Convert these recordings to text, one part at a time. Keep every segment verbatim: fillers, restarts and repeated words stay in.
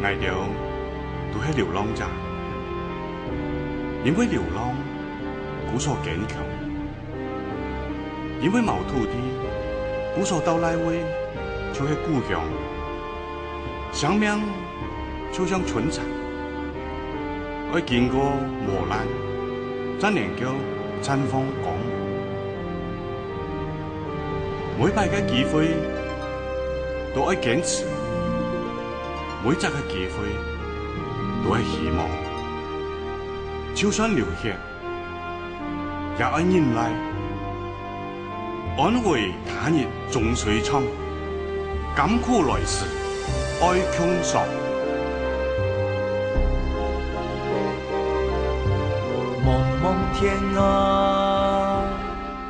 𠊎兜都係流浪者，因為流浪，故所堅強；因為無土地，故所到哪位就係故鄉。生命就像春蠶，愛經過磨難，正能夠綻放光芒。每擺个機會都愛堅持， 每隻个機會都係希望，就算流血，也愛忍耐。安慰他日終須唱，甘苦來時愛共嘗。茫茫天涯，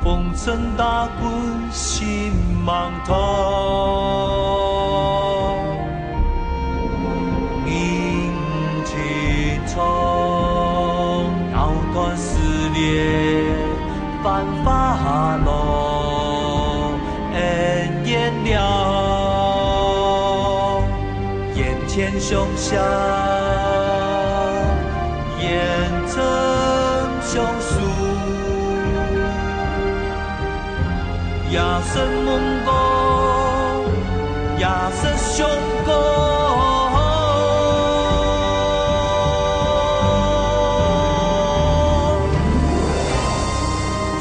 風塵打滾心茫痛，明鏡中，藕斷絲連繁華落，恩怨了。 眼前凶相，眼中凶手，夜深梦中，夜深凶光。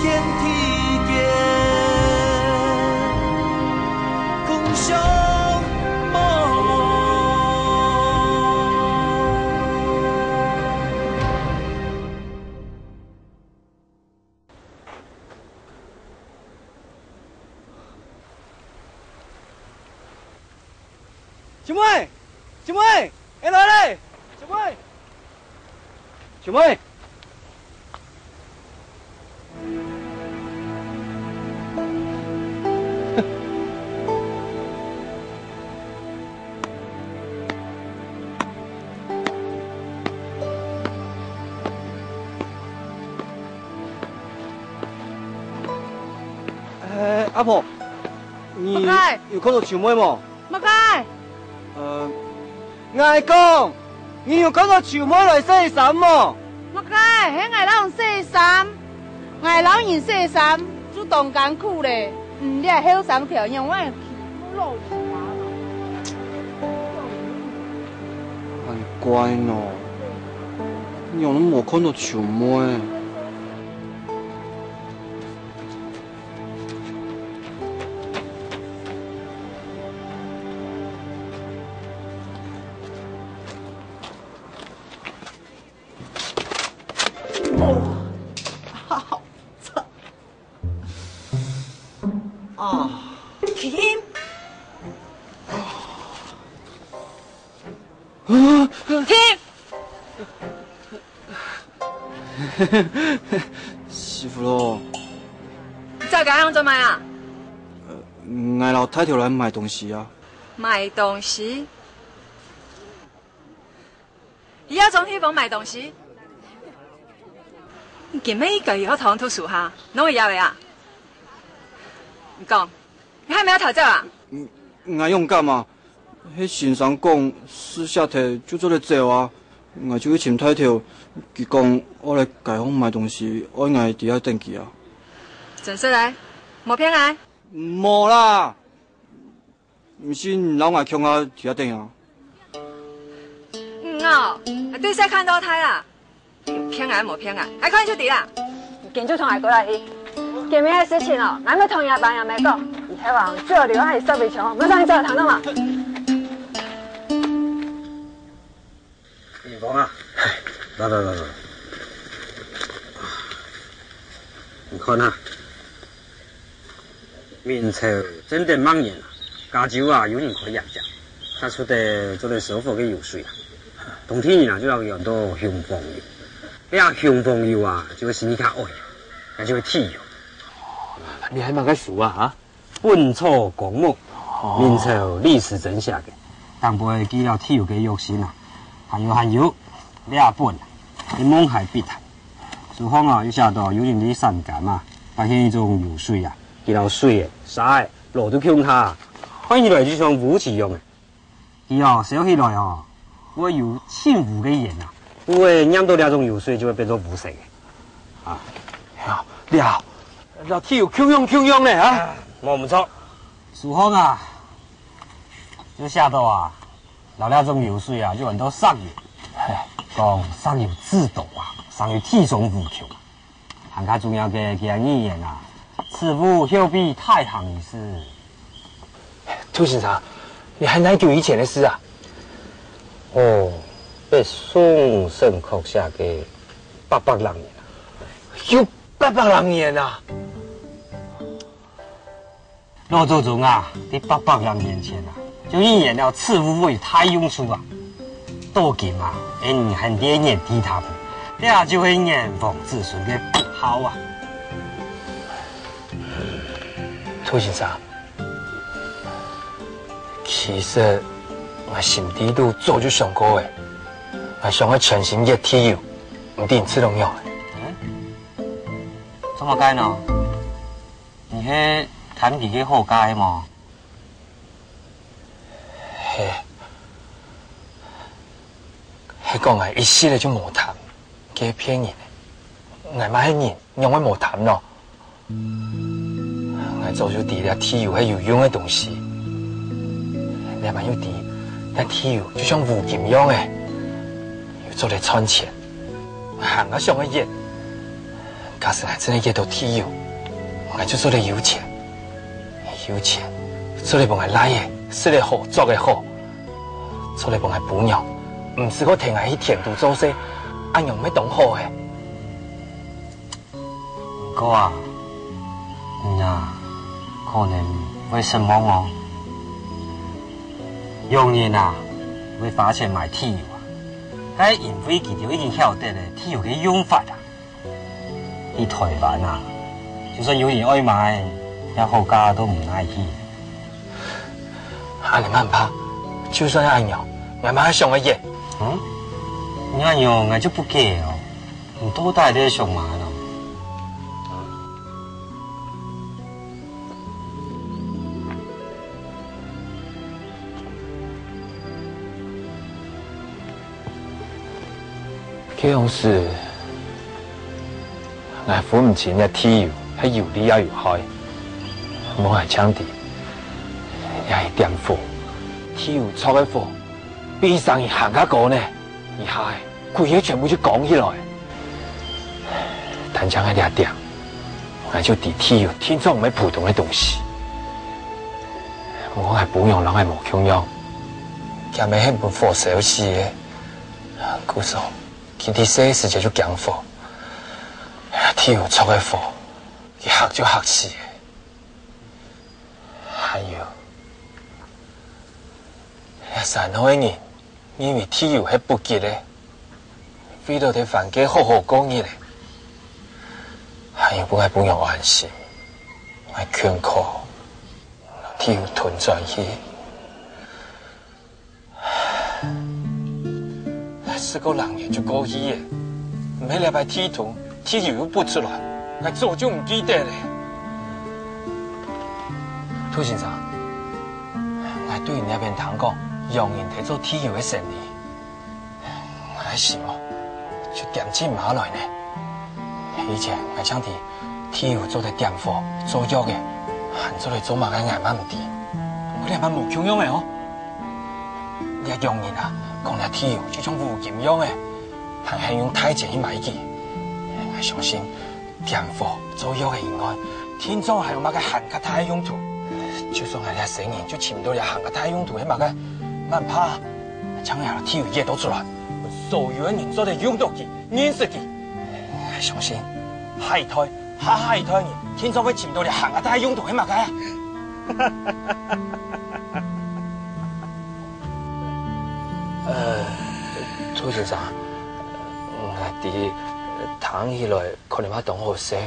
天地间，共相望。小妹，小妹，𠊎來咧！小妹，小妹。 欸，阿婆，你麼个？有看到秋妹無？麼个？呃，𠊎講，你有看到秋妹來洗衫無？麼个？係𠊎摎人洗衫？𠊎摎人洗衫就當艱苦咧，你這後生條樣，𠊎老死啊！恁怪喏，你仰會無看到秋妹？ 啊！停！停！師傅咯。你走該仰做麼个啊？呃，𠊎摎大頭來買東西啊。買東西？ 你也總去幫買東西？你今晡日該學堂讀書哈，攏會曉个啊？你講，你還毋曉逃走啊？𠊎仰敢啊？該先生講，字寫忒就做得走啊。𠊎就去尋大頭，佢講愛來街項買東西，愛𠊎佇該等佢啊。真實个？無騙𠊎？無啦！ 毋信你摎𠊎共下佇該等啊。嗯哦，對細看到大啦，有騙𠊎無騙𠊎，𠊎看你就知啦。你今就同𠊎過來去。今晡日个事情哦，𠊎毋會同若爸若姆講，以後啊，最好留下來說話場哦，毋好上去做堂了嘛。 永峰啊，來來來來，你看啊，明朝正德末年啊，加州啊有人開藥廠，佢出得做得燒火个油水啊，當地人啊就摎佢安到雄黃油。這雄黃油啊，就會生理較媪，也就會提油。你係麼个書啊？哈？ 本草綱目，哦。明朝李時珍寫个，頂背記了提油个藥性啊，還有還有，這本啊，係望海筆啊。書項啊，有寫到有人在山間啊，發現一種油水啊，佢摎水仔、沙仔摎到共下，看起來就像烏漆樣个。佢哦，燒起來哦，會有盡烏个煙啊。因為黏到這種油水就會變做烏色个。啊，呀，這，這地油共樣共樣呢啊！無毋著。書項啊，就寫到啊，摎這種油水啊，就安到石油。講石油製毒啊，生有地中無窮。 還較重要个，佢个預言啊，此物後必大行其事。杜先生，你還恁久以前个事啊？哦，係宋沈確寫个八百零年啊。有八百零年啊！ 老祖宗啊，在八百零年前啊，就預言了此物會有大用處啊。到今啊，𠊎還在原地踏步，這就係𠊎王子孫个不孝啊。杜先生，其實𠊎心底肚早就想過了，𠊎想愛全心熱地油，毋知你試著仰仔？嗯？做麼个呢？ 你係貪佢个好價係無？係，係講𠊎一息仔就無貪，佢係騙人个。𠊎嘛係人，仰會無貪呢？𠊎早就知這地油係有用个東西，𠊎嘛又知，這地油就像烏金樣仔，又做得賺錢，𠊎還較想愛熱。 假使𠊎真个熱到地油，𠊎就做得有錢。有錢，做得分𠊎倈仔食得好，著得好，做得分𠊎餔娘，毋使過跈𠊎去田肚做事，恁樣毋係當好仔。毋過啊，你啊，可能會失望哦。有人啊，會花錢買地油啊，該因為佢兜已經曉得了地油个用法啊。 去臺灣啊，就算有人愛買，這好價都毋愛去。恁仔嘛毋怕，就算係恁樣，𠊎嘛係想愛熱。嗯？你恁樣𠊎就不解哦。你到底在想麼呢？ 該央時，𠊎分毋清這地油係有利也有害，無𠊎正知，這係點火，地油著个火，比生人還較高呢。 一下仔，歸个全部就光起來。單淨係這點，𠊎就知地油定著毋係普通个東西。毋過𠊎餔娘摎𠊎無共樣，厥姆係分火燒死个。故所，佢在細个時節就驚火，地油著个火，佢嚇就嚇死个。還有，這山下个人 因為地油係不吉个，為著在凡間好好過日仔，還有分𠊎餔娘安心，𠊎勤苦，地油吞轉去。再過兩年就過去了，毋係這擺地動，地油又不出來，𠊎早就毋記得了。杜先生， 𠊎對你這片聽講，洋人在做地油个生理，𠊎个心哦，就恬靜下來呢。以前𠊎淨知地油做得點火、做藥个，還做得做麼个𠊎嘛毋知。毋過這下無共樣了哦。這洋人啊，講這地油就像烏金樣仔，還肯用大錢去買佢。𠊎相信 點火做藥个以外，定著還有麼个還較大个用途。就算𠊎這生人就尋毋著這還較大个用途係麼个，嘛毋怕，將來地油挖到出來，分所有个人做得用到佢，認識佢。𠊎相信，下一代、下下一代人，定著會尋著這還較大个用途係麼个啊！呃，杜先生，𠊎知，聽起來 可能嘛當好笑。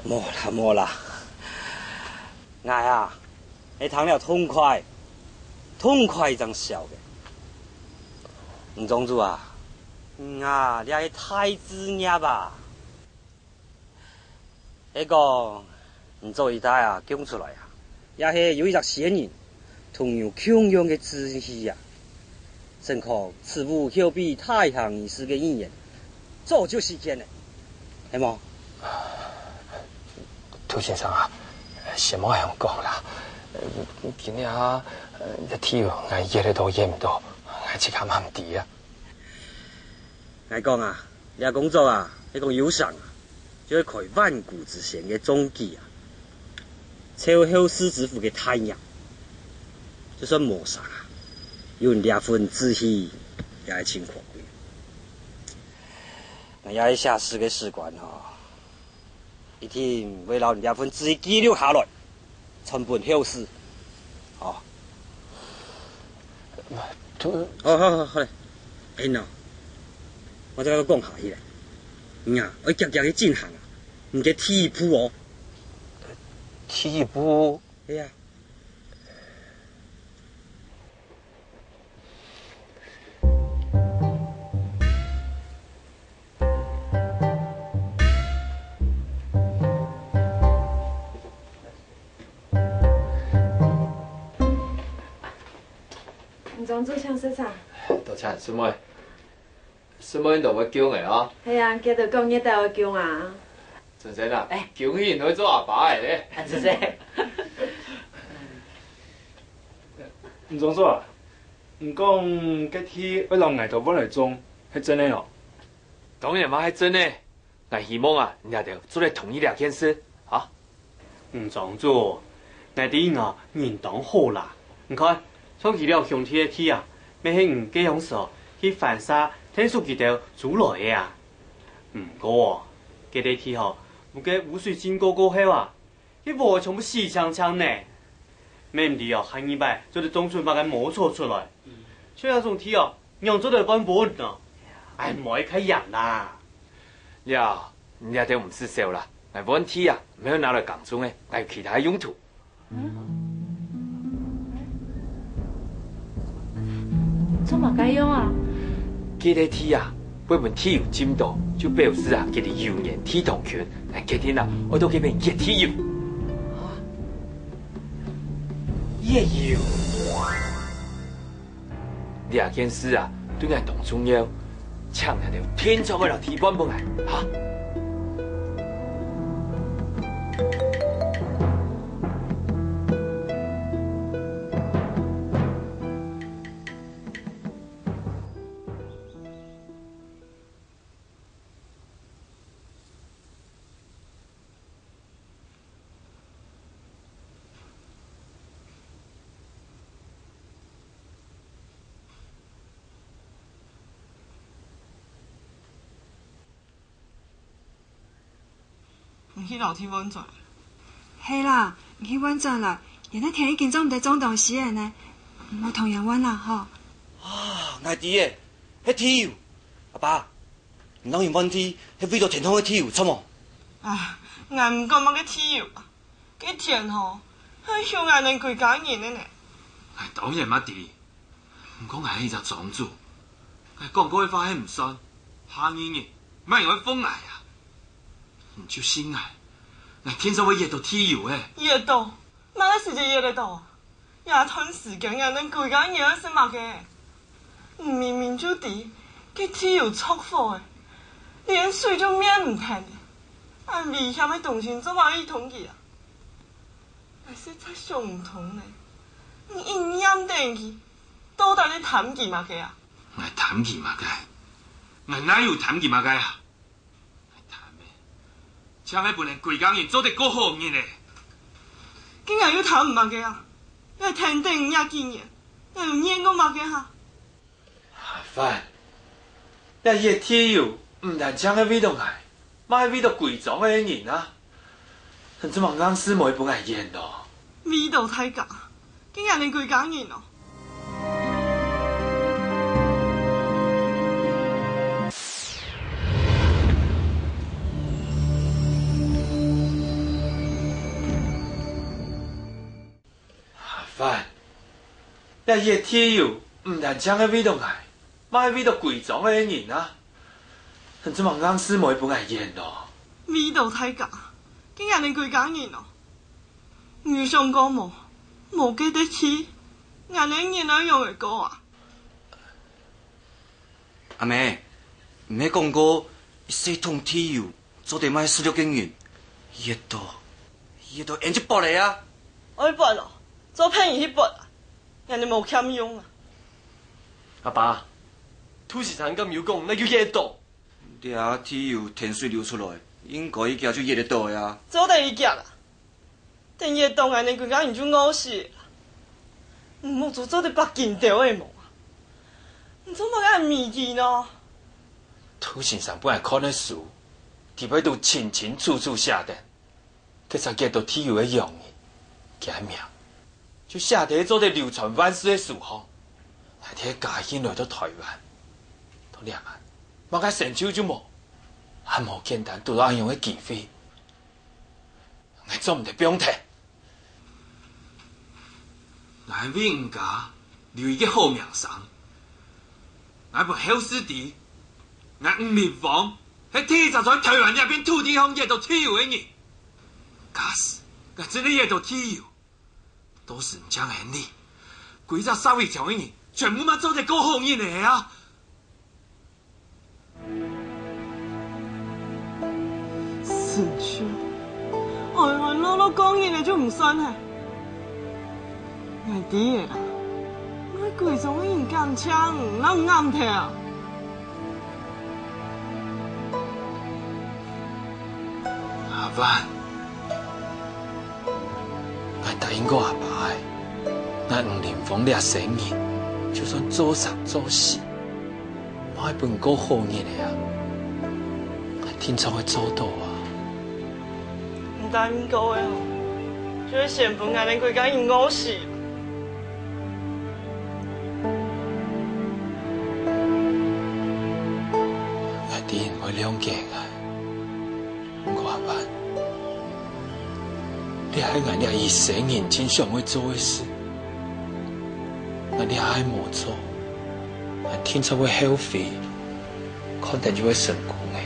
無啦，無啦。𠊎啊，係聽了痛快，痛快正笑个。吳莊主啊，你啊，這係大志業啊！係講，你做一代啊，降出來啊，也係有一隻仙人，同你有共樣个志氣啊。正確，此物口比大行儀式个人員，早就實現了，係無？杜先生啊，先莫恁樣講啦。今日啊，這地方𠊎擛仔都擛毋著，𠊎自家嘛毋知啊。𠊎講啊，這工作啊，係講有成啊， 就係開萬古之先个宗基啊，超後世之父个大業，就算無成啊，有你這份志氣，也係盡可貴。𠊎這寫詩个史官吼，一定會摎你這份志氣記錄下來，傳分後世。哦，好，好，好，好咧。哎喏，我再講下去咧。 你啊，愛遽遽去進行啊，毋該第一步哦。第一步？係啊。你總做像市場？多謝，師妹。 師妹你都會降个哦。係啊，佢都講你都會降啊。真真啊，哎，降你會做阿爸个咧。啊，真真。吳總座啊，你講該地愛摎𠊎兜換來種，係真个哦？當然嘛係真个。 𠊎希望啊，你兜做得同意這件事，哈？吳莊主，𠊎知你啊，人當好啦。你看，像佢兜兄弟个地啊，乜係你該央時去番社𢯭手佢兜租來个啊。毋過哦，該兜地吼，有該汙水浸過過後啊， 該禾仔全部死淨淨呢。乜毋知哦，下二擺做得種出麼个毛草出來。像這種地哦，仰做得半分呢？哎，莫去該樣啦。了，你兜毋使愁啦，𠊎換地啊，毋係愛拿來耕種个，𠊎有其他用途。做麼个用啊？該兜地啊， 會分地友浸著，就表示啊，佢兜有緣地同圈，𠊎決定啊，愛到該片挖地油。挖油？這件事啊，對𠊎當重要，請你兜定著愛摎地換分𠊎，哈？你去摎地換轉。係啦，你去換轉啦，現在天已經做毋得種東西了呢，毋好同人換啦吼。啊，𠊎知了，係地油。阿爸，你摎人換地，係為著天堂个地油，著無？啊，𠊎毋管麼个地油啊，該田吼，係畜𠊎等歸家人个呢。𠊎當然嘛知， 毋過𠊎係一隻莊主，𠊎講過个話係毋算，下二日，莫人愛放𠊎啊！你就信𠊎，𠊎定著會挖著地油个。挖著？麼个時節挖得著？這段時間𠊎等歸家人愛食麼个？你明明就知，該地油著火了，連水都搣毋忒了，恁危險个東西做麼个去動佢啊？ 𠊎實在想毋通呢，你一念等佢，到底係貪佢麼个啊？𠊎貪佢麼个？𠊎哪有貪佢麼个啊？𠊎貪个，正係分𠊎歸家人做得過好日仔。該𠊎又貪你麼个啊？𠊎跈等你這幾年，𠊎有怨過麼个哈？ 阿范，這挖地油毋單淨係為著𠊎，嘛係為著歸莊个人啊！你做麼硬係無愛分𠊎挖咯？為著大家，竟然連歸家人哦！阿范，這挖地油毋單淨係為著𠊎，嘛係為著歸莊个人啊！你做麼硬係無愛分𠊎挖咯？為著大家，竟然連歸家人哦！你有想過無？無該垤地，𠊎等日仔仰會過啊？阿姆，毋係講過一世通地油，做得賣十六個銀？佢會倒，佢會倒，𫣆就發了啊！愛發哦，做朋友去發啊，𫣆俚無欠用啊！阿爸，杜先生敢有講，哪有佢會倒？這地油跈水流出來，應該佢遽就挖得倒个啊！做得佢遽啊！ 等佢倒，𫣆俚歸家人就餓死了。你目珠做得擘金斗仔無啊？你做麼个恁迷信哦？杜先生本來看个書，裡背都清清楚楚寫等，該隻挖到地油个洋人，佢个名就寫在做得流傳萬世个書項。𠊎兜个家人來到臺灣，到這下，麼个成就就無，還無簡單堵到恁樣个機會。 𠊎做毋得放忒。𠊎為你家留一個好名聲。𠊎分後世知，𠊎吳林芳係第一隻在臺灣這片土地項挖到地油个人。假使𠊎真个挖到地油，到時正係你，歸隻社會上个人全部嘛做得過好日仔啊！ 神秀，安安樂樂過日仔就毋算忒。𠊎知个啦，𠊎歸莊个人感情哪有恁頭。阿萬，𠊎答應過阿爸个，𠊎吳林芳這生人，就算做生做死， 嘛愛分過好日仔啊！𠊎定著會做到啊！你答應過个哦，就係先分𠊎兜歸家人餓死。𠊎知你會諒解𠊎， 毋過阿萬，這係𠊎這一生人盡想愛做个事。𠊎這下無做，𠊎定著會後悔，看等就會成功个。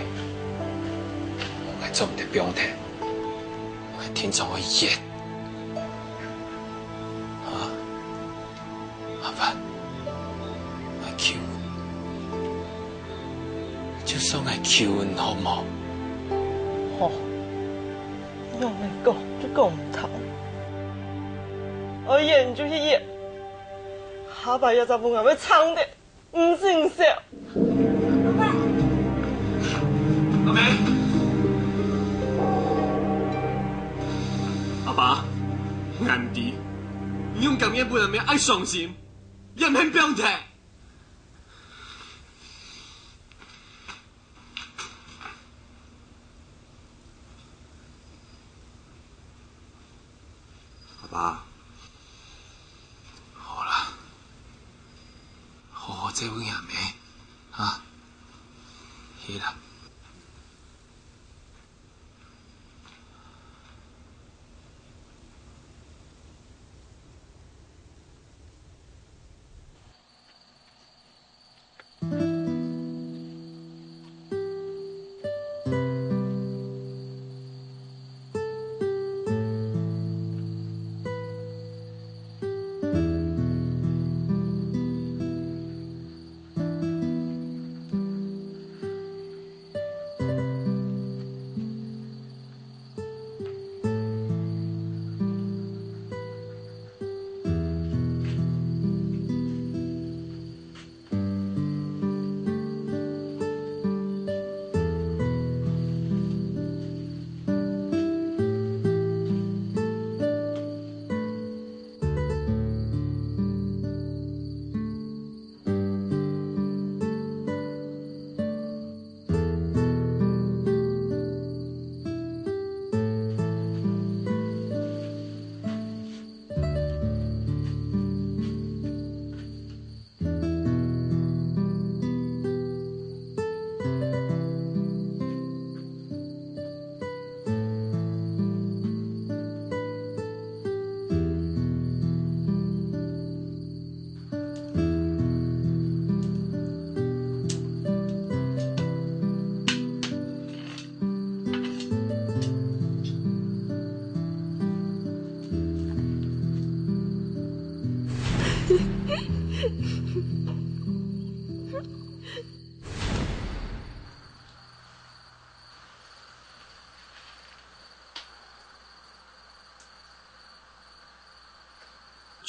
𠊎做毋得放忒，𠊎定著會挖。啊？ 阿萬，𠊎求你，就算𠊎求你好無？吼，仰仔講就講毋聽。愛挖你就去挖，下擺這隻屋𠊎會撐得毋使你愁。 阿姆！阿爸，𠊎毋知，你用甘願分阿姆恁傷心，也毋肯放忒。阿爸，好啦， 好好照顧阿姆，啊，去啦。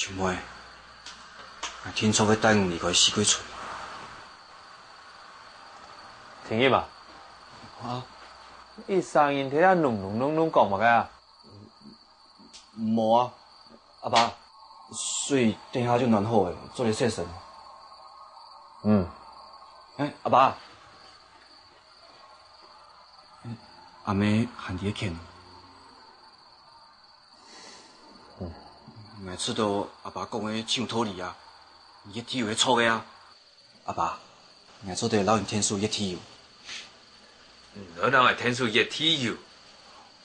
秋妹，𠊎定著會帶你離開四季春。天一啊，啊？你一儕人在這噥噥噥噥講麼个啊？無啊，阿爸，水等下就暖好咧，做得洗身。嗯。欸，阿爸，阿姆還在該譴。 嗯。𠊎知道阿爸講个盡有道理啊，你个地位係著个啊。阿爸，𠊎做得摎你𢯭手一个地位。你愛摎𠊎𢯭手一个地位？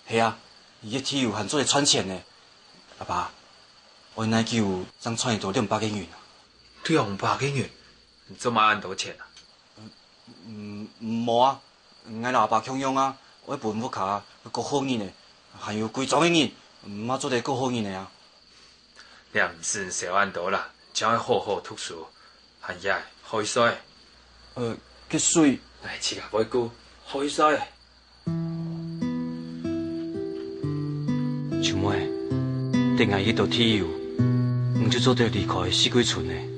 係啊，你个地位還做得賺錢呢。阿爸，愛哪久正賺得到兩百個銀啊？兩百個銀？你做麼个恁多錢啊？ 嗯，無啊，𠊎摎阿爸共樣啊，愛分屋下過好日仔，還有歸庄个人，嘛做得過好日仔啊。你毋使愁恁多啦，淨愛好好讀書，還有海水。呃，該水。來，自家會顧，海水。秋妹，等𠊎得到地位，你就做得離開四季春咧。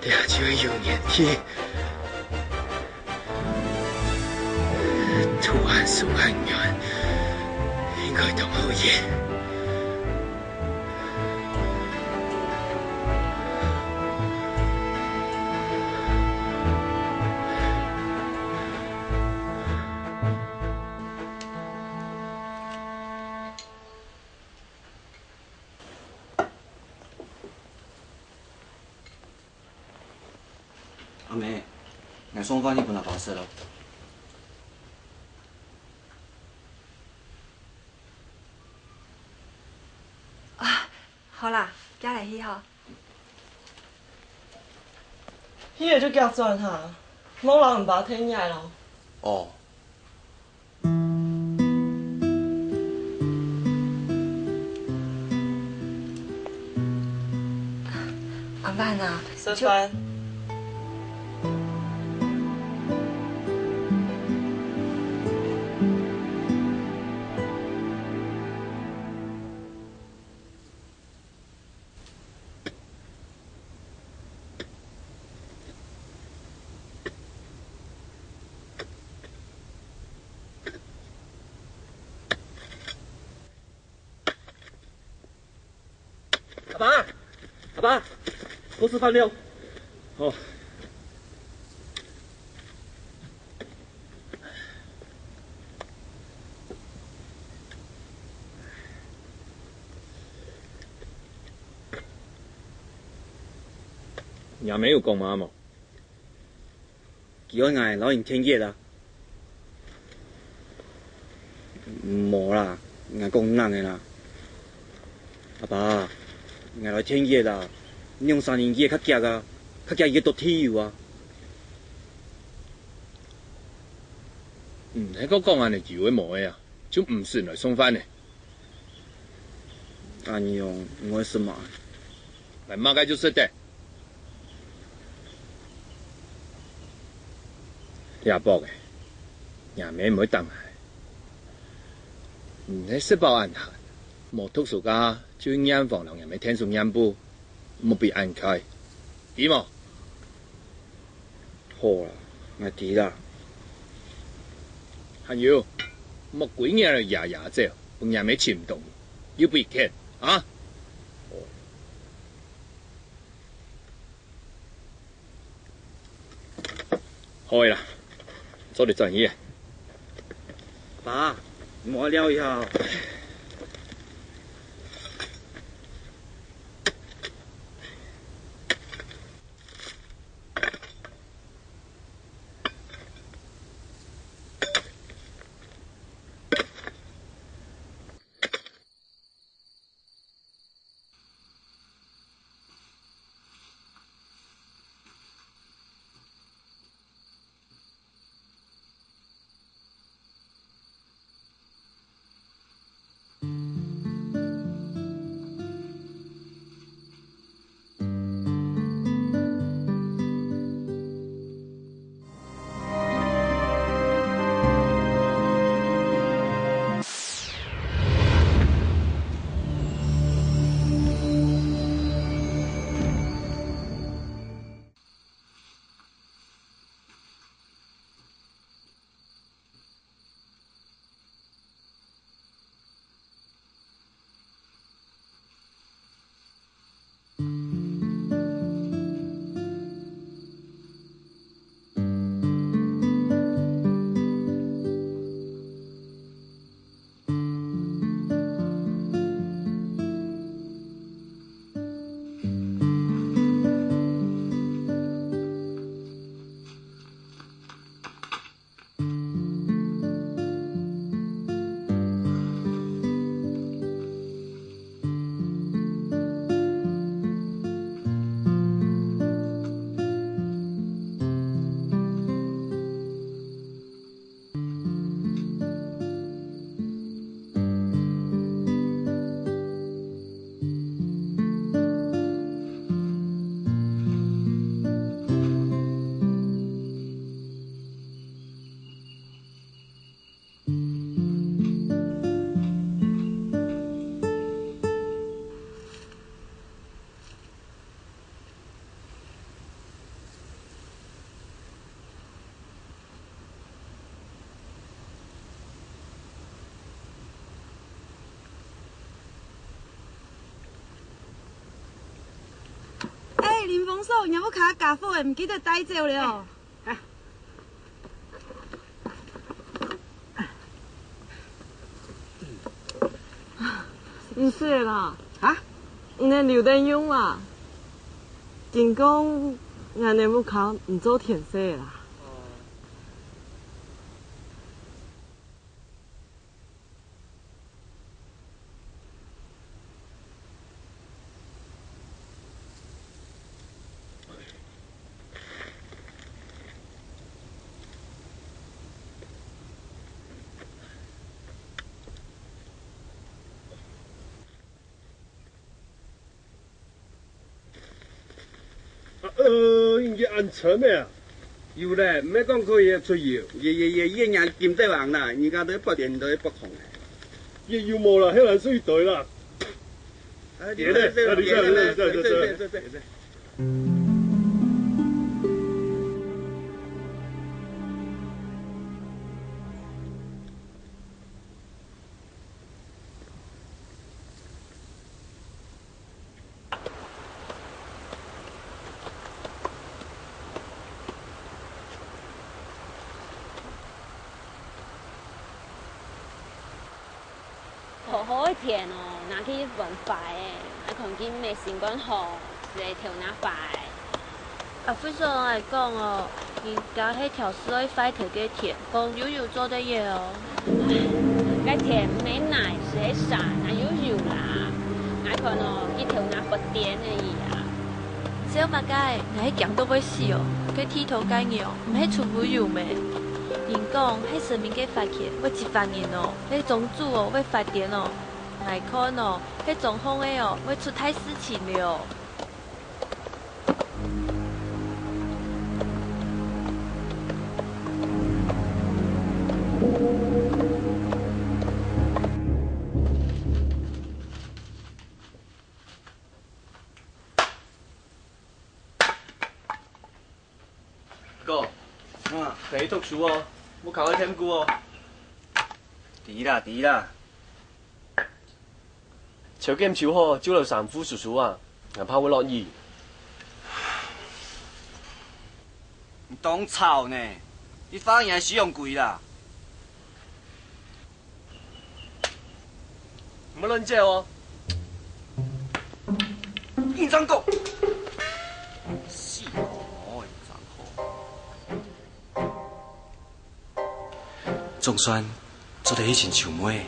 這就係有年紀。 渡恁送恁遠，應該當好運。阿姆，𠊎送飯去分阿爸食囉。啊，好啦，遽來去吼。去了就遽轉哈，莫摎你爸忒𤸁囉。哦。 阿滿啊，食飯。 阿爸，阿爸，𠊎食飯了。哦。 若姆有講麼个無？佢愛𠊎摎人𢯭手啊。無啦，𠊎講冷个啦。阿爸，𠊎來𢯭手啊，兩三年佢會較遽啊，較遽佢得到地位啊。毋係講講恁仔有个無个啊，就毋使來送飯呢。 恁樣，𠊎愛食麼个？𠊎麼个就食得。這駁仔，若姆毋會打𠊎。你係食飽恁閒，無讀書个就去驗房摎若姆𢯭手驗簿，莫比恁𤸁，知無？ 好啦，𠊎知啦。還有，莫歸日來夜夜走，分若姆尋毋著你，又毋係譴啊！好个啦，早就轉去啊。爸，莫尞一下。哎，林豐嫂，若屋下家伙仔，毋記得帶走了哦。毋使啦。啊？你能留等用啊？緊講，𠊎等屋下毋做田事啦。 啊，呃，你恁沉个啊？有咧，毋係講可以出油，也，也，也，也，也金得人啦，人家都發電都發空咧。也有無啦，迄人水袋啦。啊，別的，別的，別的，別的，別的，別的。 好好个田哦，拿去分壞个，𠊎看佢毋係心肝好，就係頭那壞。阿輝嫂，𠊎講哦，人家係挑樹愛壞忒个田，講油油做得个哦。該田毋係泥，係沙，哪有油啦？𠊎看哦，佢頭那發癲个啊！笑麼个？𠊎係驚到會死哦！該地頭蓋牛，毋係出烏油咩？人講，係神明个法權，會執法人哦。 該莊主哦，會發癲哦。𠊎看哦，該莊項个哦，會出大事情了哦。 哥，啊，等於讀書哦，屋下愛添顧哦。知啦，知啦。秋劍秋好，就來衫褲收收啊，𠊎怕會落雨。當吵呢！你發言使用鬼啦！毋好亂叫哦！緊張講！死哦！緊張講！總算做得去尋秋妹。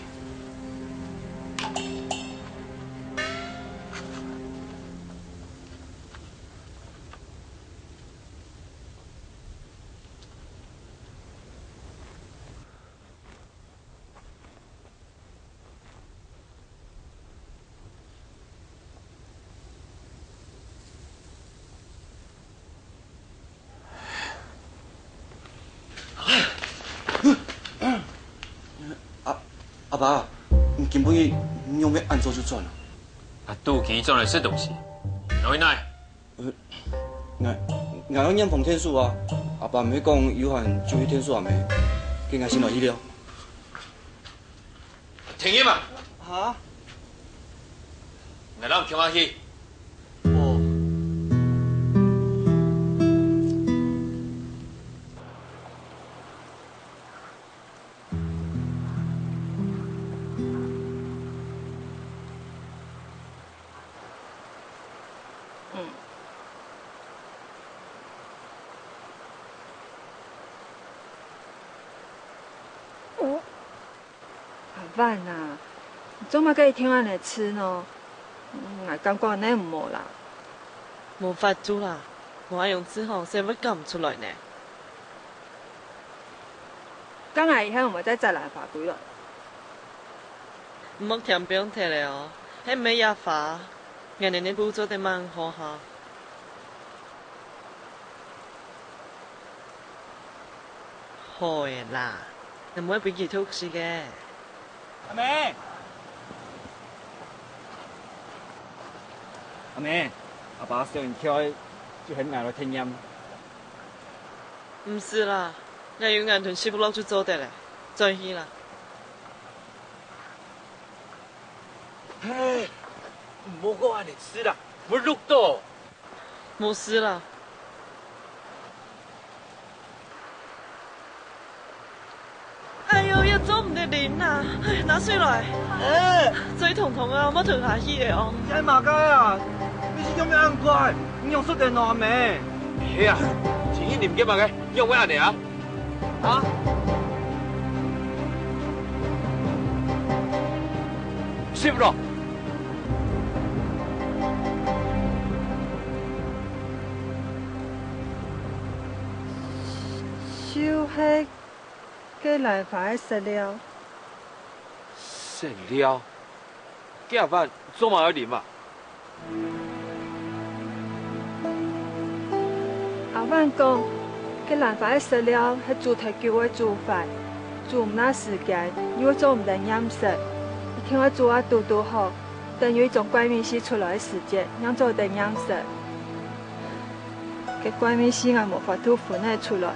阿，阿爸，你今晡日仰會恁早就轉啊？啊，肚飢轉來食東西。哪位來？呃，𠊎，𠊎愛驗封天書啊。阿爸毋係講有閒就去天書啊咩？該𠊎先來去了。 停一下！哈？𠊎摎你共下去。哦。嗯。 阿萬啊，你做麼个一定恁仔痴呢？𠊎感覺你毋好啦。無法度啦，無恁樣痴吼，生活講毋出來呢。該𠊎以後毋會再摘蘭花歸來。毋好添放忒了哦，係毋係這花，𠊎等个布做得吂好哈。 好个啦，你毋會分佢毒死个。阿明，阿明，阿爸想你跳个，就喊𠊎來體驗。毋使啦，𠊎有眼同食不落就做得了，轉去啦。嘿，毋好過恁仔痴啦，會熝到。 無事啦。哎喲，也做毋得啉啦！哎，拿水來。哎，嘴痛痛啊，莫吞下去个哦。你愛麼个啊？你是仰會恁怪？你仰識得呢，阿明？係啊，請你啉个麼个？仰會恁仔啊？ 啊？食毋落。就係該蘭花个色料。色料？ 該阿萬做麼个愛啉啊？阿萬講，該蘭花个色料係煮忒久會煮壞，煮毋罅時間又會做毋得驗色，一定愛煮啊堵堵好，等有一種怪味緒出來个時節，正做得驗色。該怪味緒𠊎無法度分得出來，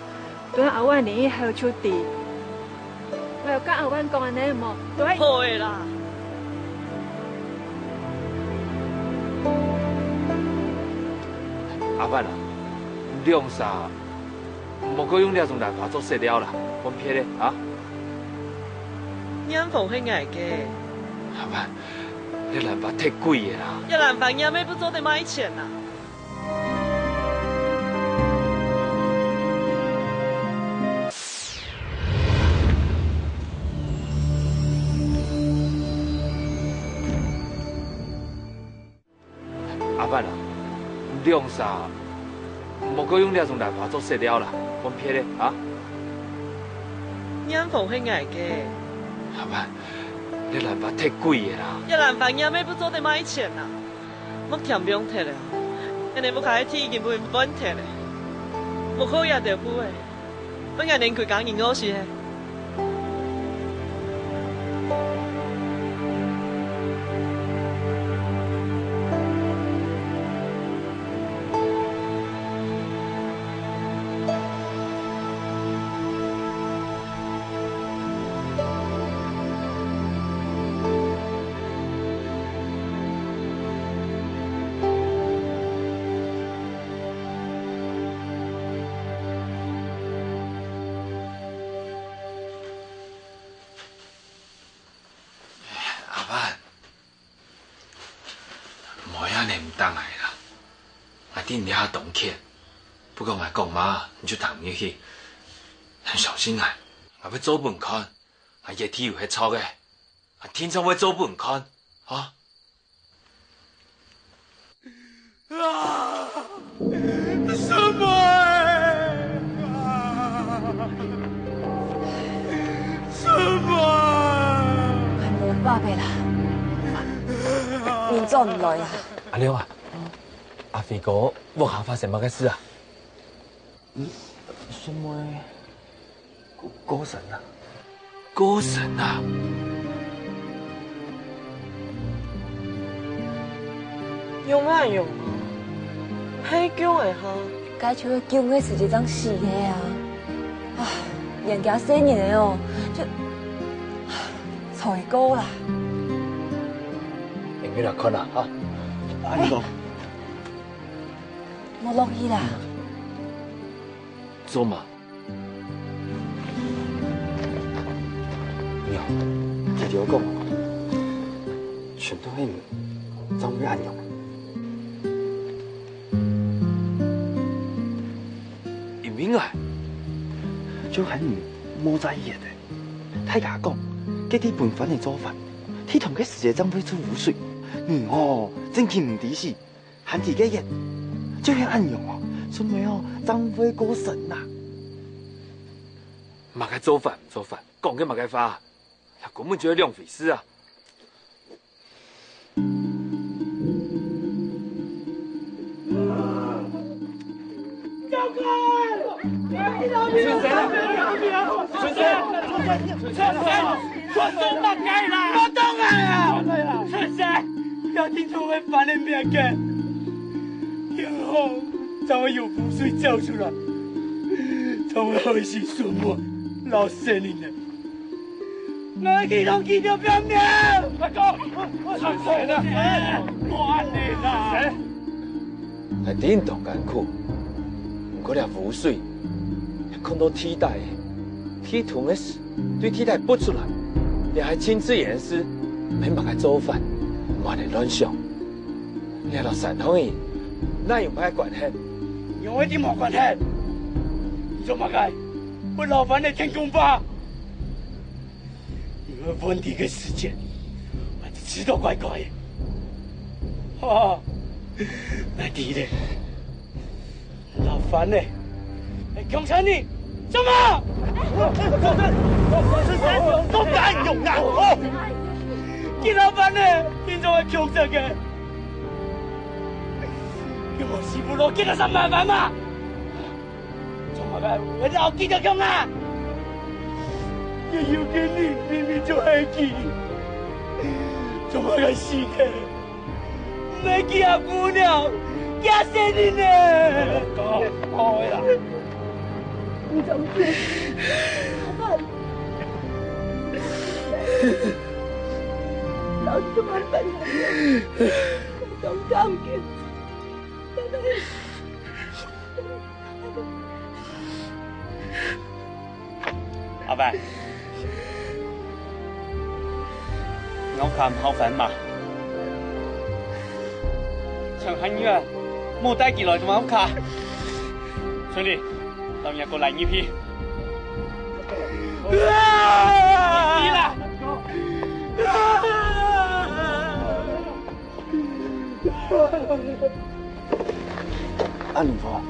等阿萬啉以後就知。𠊎有佮阿萬講恁仔無？對。好个啦。阿萬啊，兩儕莫過用這種蘭花做色料啦，分別个啊。染紅係𠊎个。阿萬，這蘭花忒貴个啦。這蘭花染个毋做得賣錢啊。 阿萬啊，兩儕莫過用這種蘭花做色料啦，分別个啊。染紅係𠊎个。阿萬，這蘭花忒貴个啦。這蘭花染个毋做得賣錢啊。 莫添放忒了，恁仔屋下个地已經分人換忒了，無靠這兜布仔，分𠊎等歸家人餓死係。恁樣毋得𠊎啦。𠊎知你這下當譴，不過𠊎講麼，你就聽入去。你相信𠊎，𠊎會做分你看，𠊎一定有係著个，𠊎定著會做分你看，吼。 啊！什麼？什麼？還無辦法啦，你做毋來啦。阿亮啊，阿飛哥屋下發生麼个事啊？什麼？ 過，過身啊？過身啊？仰般仰啊？係降个哈？該就係降个時節正死个啊！唉，連佢細人仔哦，就，唉，衰過啦。你來看啦，哈。阿亮哥。莫落去啦。做麼？ 娘，佢兜講，全都係你，正會恁樣。因為𠊎，就喊你莫再熱了。大家講，該兜分番个做法，天堂个時節正會出污水。你哦，正經毋知死。 還自家人，就係恁樣哦，順尾哦，正會過身啊。麼个做法，做法，講个麼个話，這根本就係兩回事啊！走開！ 春生，春生，春生，春生，做麼个啦？莫動啊！春生，要聽從會翻的命个，天后正會有污水走出來，正會害死孫妹摎細人仔。𠊎去同佢兜拼命！阿哥，春生啊，莫恁樣啦！ 𠊎知你當艱苦，毋過這污水，係囥到地底个，地動个時對地底抔出來，這係盡自然个事，毋係麼个做法，毋好亂想。這摎山上人哪有麼个關係？仰會無關係？你做麼个？會摎番仔添工課？ 因為問題个時節，𠊎就知道怪怪个。哈哈，𠊎知咧，摎番仔，共產人，做麼？做麼个用啊？哦，佢摎番仔，定著係共產个。佢無死不落，佢个啥麻煩嘛？ 做麼个會摎佢兜共啊？也有个人明明就係佢，做麼个死个？毋係佢阿姑娘，佢阿細人仔！好啦，你怎麼辦？老子怎麼辦？當感激。 阿伯，你屋下毋好煩嘛？像寒月，莫帶佢來到𠊎屋下。春麗，摎若哥拉入去。去啦！ 恁樣好，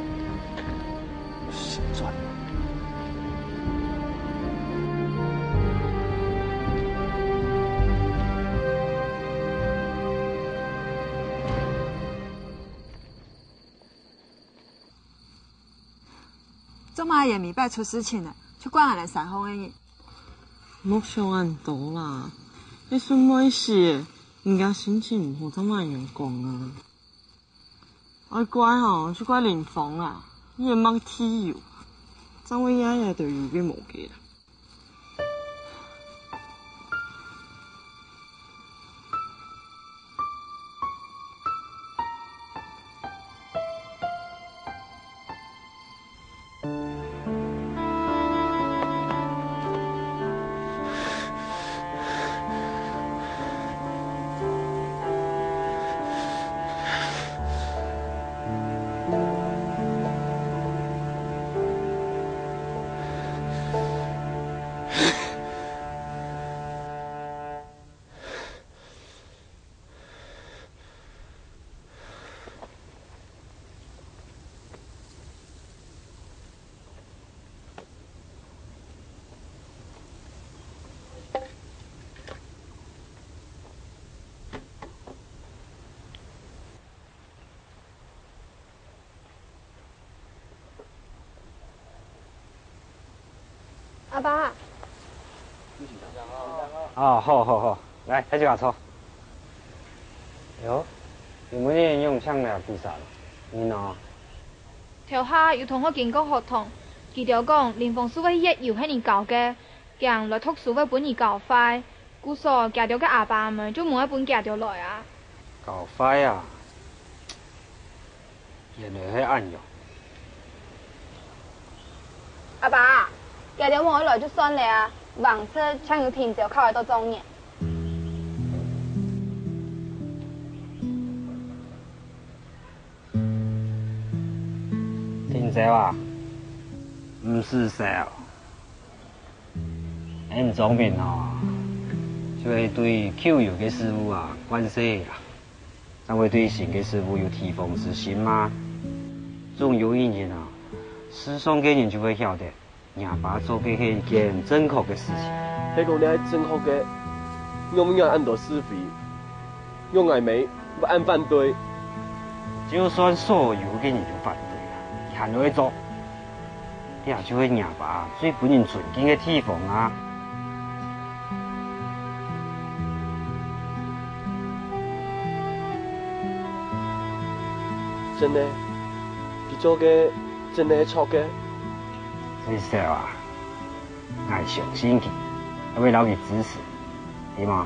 先轉。做麼个每擺出事情呢，就怪𠊎兜山項个人？莫想恁多啦，該孫妹死，人家心情毋好，做麼个恁樣講啊？ 愛怪吼，就怪林芳啊，你也吂理由，正會日日都有个無个啦。阿爸，啊，好好好，來，在這坐。喲，你們仰請來比賽？你呢？頭下有同學經過學堂，佢兜講林峰樹个月友係你教个，驚來讀書會分你教壞，故所佢兜个阿爸阿姆就無愛分佢兜來啊。教壞啊？ 原來係恁樣。阿爸，佢兜無愛來就算了啊，橫直淨有定朝考會到狀元。定朝啊，毋使愁。 恁聰明哦，就係對舊有个事物啊慣勢啊，正會對新个事物有提防之心嘛。總有一日啊，世上个人就會曉得，若爸做个係一件正確个事情。係講這係正確个，仰會有恁多是非？仰𠊎姆會恁反對？就算所有个人有反對啊，佢還會做。 這就係若爸最分人尊敬个地方啊！真个，佢做个真个係著个。最少啊，𠊎相信佢，𠊎會摎佢支持，對無？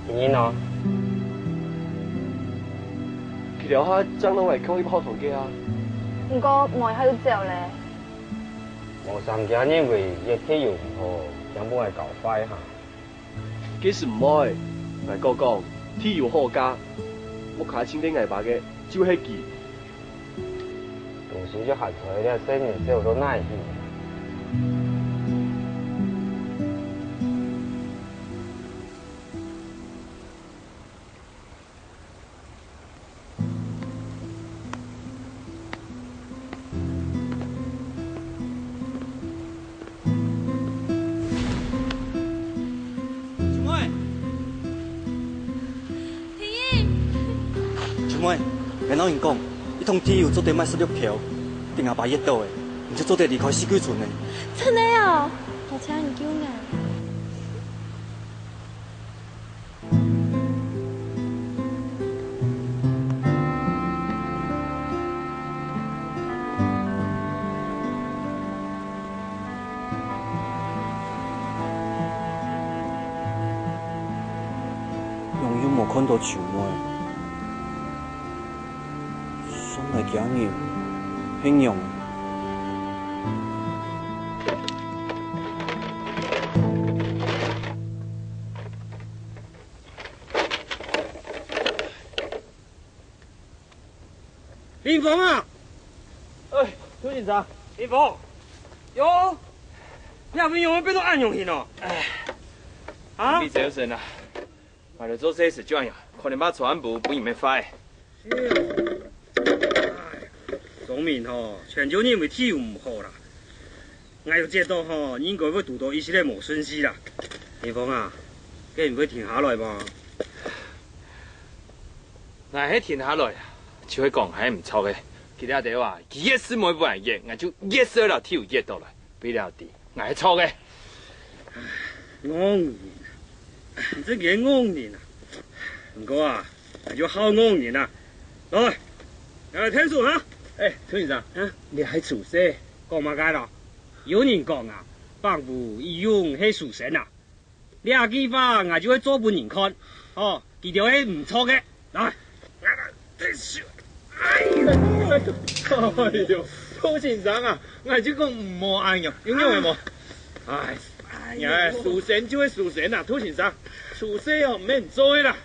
你呢？佢兜下正摎𠊎共一號堂个啊。毋過無幾下就走咧。無成驚認為佢个體育毋好，驚分𠊎教壞哈。該係毋會，𠊎哥講，體育好个，屋下親近𠊎爸个，就係佢。 東西就還在這，細人走到哪去？秋妹，天意，秋妹，𠊎摎你講，一桶汽油做得賣十六箍，等阿爸熱著咧，你就做得離開四季春咧。真个哦，多謝你救𠊎。 仰又無看著秋妹，算𠊎驚人，係仰？ 林峰啊！哎，杜先生。林峰，喲，你阿妹仰會變到恁樣形哦？啊？你走神啊！𠊎兜做事就恁樣，可能把傳播分人搣壞。聰明吼，全就認為體育毋好啦。 𠊎有接到吼，應該會堵到一息仔無順序啦。林峰啊，該你會停下來無？𠊎係停下來啊，就係講𠊎係毋著个。佢這兜啊，佢越係無愛分𠊎越，𠊎就越係愛摎體育越倒來。為了知，𠊎係著个。戇人啊，你真个戇人啊！毋過啊，𠊎就好戇人啊。來，來，𢯭手哈！哎，杜先生，啊？你係廚師？講麼个咯？ 有人講啊，百無一用係書生啊。這句話𠊎就會做分人看，吼，佢兜係毋著个。來，哎喲，杜先生啊，𠊎就講毋好恁樣，有用个無？哎，哎，書生就係書生啊，杜先生，廚師哦，毋免做个啦，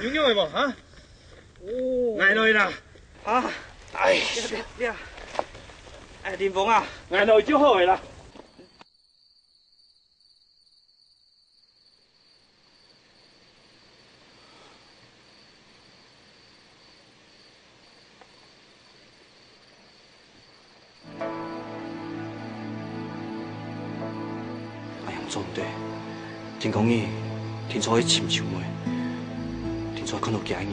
有用个無？哈？哦，𠊎來啦。啊，哎，哎，林峰啊，𠊎來就好个啦。 哎呀，做毋得！天光日，定著去尋秋妹，定著看著厥人。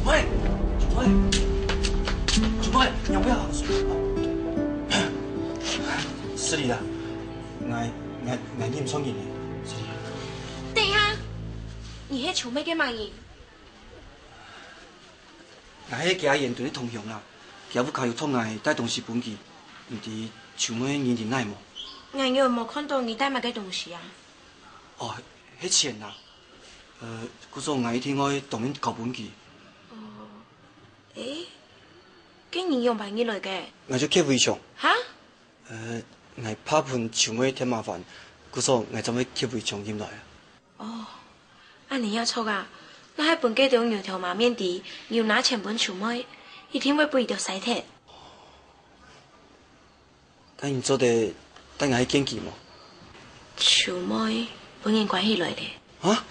妹，妹，妹，你不要。失禮啦，𠊎，𠊎，𠊎認錯人了，失禮。等一下，你係秋妹个麼人？ 𠊎係佢阿賢同个同鄉啦，佢屋下有託𠊎帶東西分佢，毋知秋妹認得𠊎無？𠊎仰無看著你帶麼个東西啊？哦，係錢啦。呃，故所𠊎一定愛當面交分佢。哦，誒，該你仰般入來个？𠊎就蹶圍牆。哈？ 呃，𠊎怕分秋妹添麻煩，故所𠊎正會蹶圍牆入來啊。哦，恁呢也著啊！若係分該兜牛頭馬面知，你有拿錢分秋妹，一定會分佢兜使忒。該你做得帶𠊎去見佢無？秋妹分人關起來了。啊？